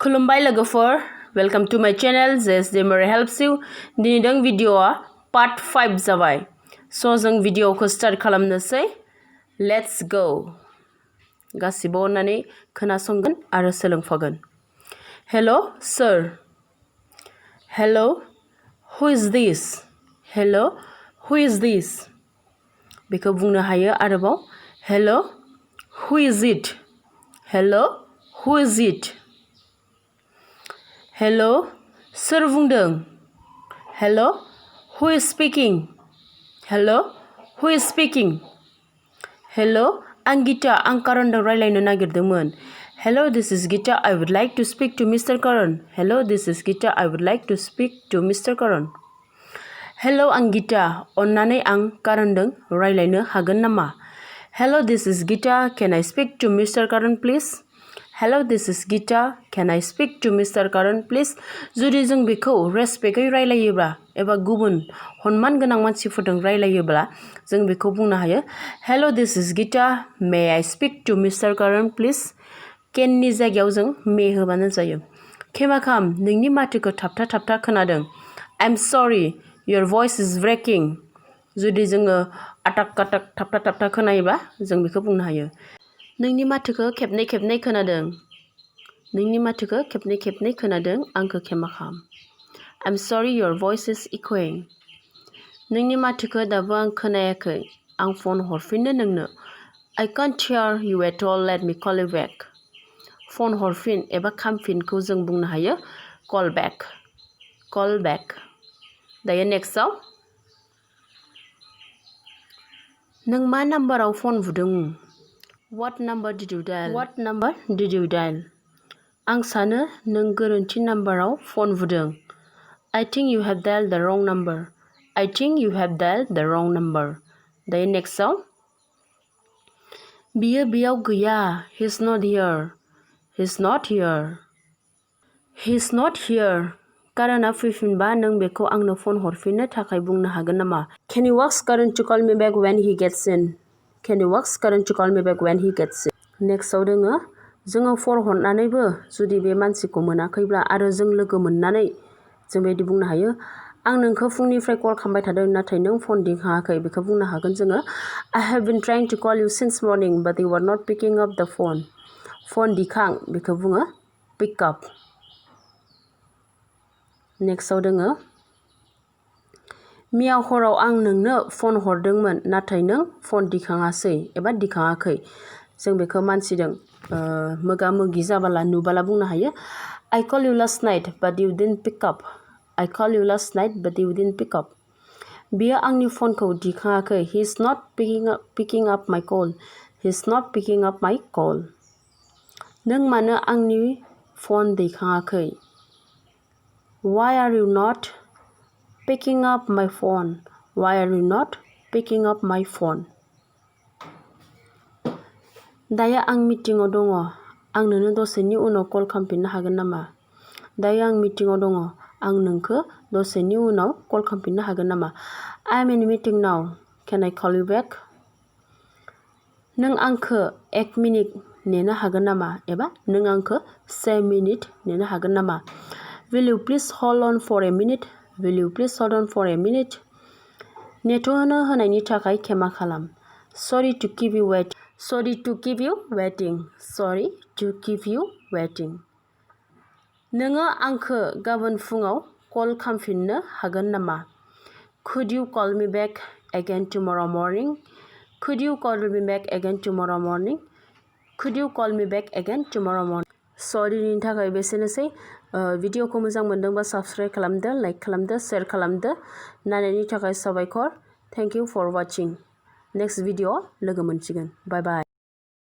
खुलुमबाय लोगोफोर, welcome to माय चैनल JS.Daimari helps you। दिनै दों भिडिअआ पार्ट 5 जाबाय। स' जों भिडिअखौ स्टार्ट खालामनोसै। Let's go. गासिबो अननानै खोनासंगोन आरो सोलोंफागोन। हेलो सर। हेलो, हु इज दिस? हेलो, हु इज दिस? बेखौ बुंनो हायो आरोबाव। हेलो, हु इज इट? हेलो, हु इज इट? हेलो, सोर बुंदों? हेलो, हु इज स्पीकिं? हेलो, हु इज स्पीकिं? हेलो, आं गीता, आं करणजों रायलायनो नागिरदोंमोन। Hello, this is Geeta, I would like to speak to mister Karan. Hello, this is Geeta, I would like to speak to mister Karan. Hello, आं गीता, अन्नानै आं करणजों रायलायनो हागोन नामा? Hello, this is Geeta, can I speak to mister Karan please? Hello, this is Geeta, can I speak to mister Karan please? जुदि जों बेखौ रेसपेक्टै रायलायोब्ला एबा गुबुन हनमान गोनां मानसिफोरजों रायलायोब्ला जों बेखौ बुंनो हायो। Hello, this is Geeta, may I speak to mister Karan please? केननि जायगायाव जों मे होबानो जायो। क्षमा खालाम, नोंनि माथोखौ थाबथा थाबथा खोनादों। आइ एम सरि, योर भइस इज ब्रेकिं। जुदि जोङो आटाक काटाक थाबथा थाबथा खोनायोब्ला जों बेखौ बुंनो हायो। नोंनि माथोखौ खेबनै खेबनै खोनादों। नोंनि माथोखौ खेबनै खेबनै खोनादों, आंखौ क्षमा खालाम। आइ एम सरि, योर भइस इज इकोइं। नोंनि माथोखौ दाबो आं खोनायाखै, आं फन हरफिननो नोंनो। I can't hear you at all, let me call you back. Phone हरफिन एबा खामफिनखौ जों बुंनो हायो कल बेक। Call back. दायो नेक्स्टआव, नों मा नाम्बाराव phone बुदों? What number did you dial? What number did you dial? आं सानो नों गोरोन्थि नाम्बाराव phone बुदों। I think you have dialed the wrong number. I think you have dialed the wrong number. दायो नेक्स्टआव, बियो बेयाव गैया। He's not here. He's not here. He's not here. कारणआ फैफिनबा नों बेखौ आंनो फन हरफिननो थाखाय बुंनो हागोन नामा? Can you ask Karan to call me back when he gets in? Can you ask Karan to call me back when he gets in? नेक्स्टआव दोङो, जोङो फन हरनानैबो जुदि बे मानसिखौ मोनाखैब्ला आरो जों लोगो मोननानै जों बेबायदि बुंनो हायो। आं नोंखौ फुंनिफ्राय कल खालामबाय थादों, नाथाय नों फन दिखाङाखै। बेखौ बुंनो हागोन जोङो। I have been trying to call you since morning, but you are not picking up the phone. Phone दिखां, बेखौ बुङो pick up. नेक्स्टआव दोङो, मैया हराव आं नोंनो फन हरदोंमोन, नाथाय नों फन दिखाङासै एबा दिखाङाखै। जों बेखौ मानसिजों मोगा मोगि जाबाला नुबाला बुंनो हायो। I called you last night, but you didn't pick up. I called you last night, but you didn't pick up. बियो आंनि फनखौ दिखाङाखै। He is not picking up my call. He is not picking up my call. नों मानो आंनि phone दैखाङाखै? Why are you not picking up my phone? Why are you not picking up my phone? दायो आं मिटिंआव दङ, आं नोंनो दसेनि उनाव कल खालामफिननो हागोन नामा? दायो आं मिटिंआव दङ, आं नोंखौ दसेनि उनाव कल खालामफिननो हागोन नामा? I am in a meeting now. Can I call you back? नों आंखौ 1 मिनिट नेनो हागोन नामा? एबा नों आंखौ 1 मिनिट नेनो हागोन नामा? Will you please hold on for a minute? Will you please hold on for a minute? नेथ'होनो होनायनि थाखाय क्षमा खालाम। Sorry to keep you waiting. Sorry to keep you waiting. Sorry to keep you waiting. नोङो आंखौ गाबोन फुङाव call खालामफिननो हागोन नामा? Could you call me back again tomorrow morning? Could you call me back again tomorrow morning? Could you call me back again tomorrow morning? सरिनि थाखाय बेसेनोसै। भिडिअखौ मोजां मोनदोंबा साबस्क्राइब खालामदो, लाइक खालामदो, शेयार खालामदो। नायनायनि थाखाय साबायखर। Thank you for watching. Next video लोगो मोनसिगोन। बाय बाय।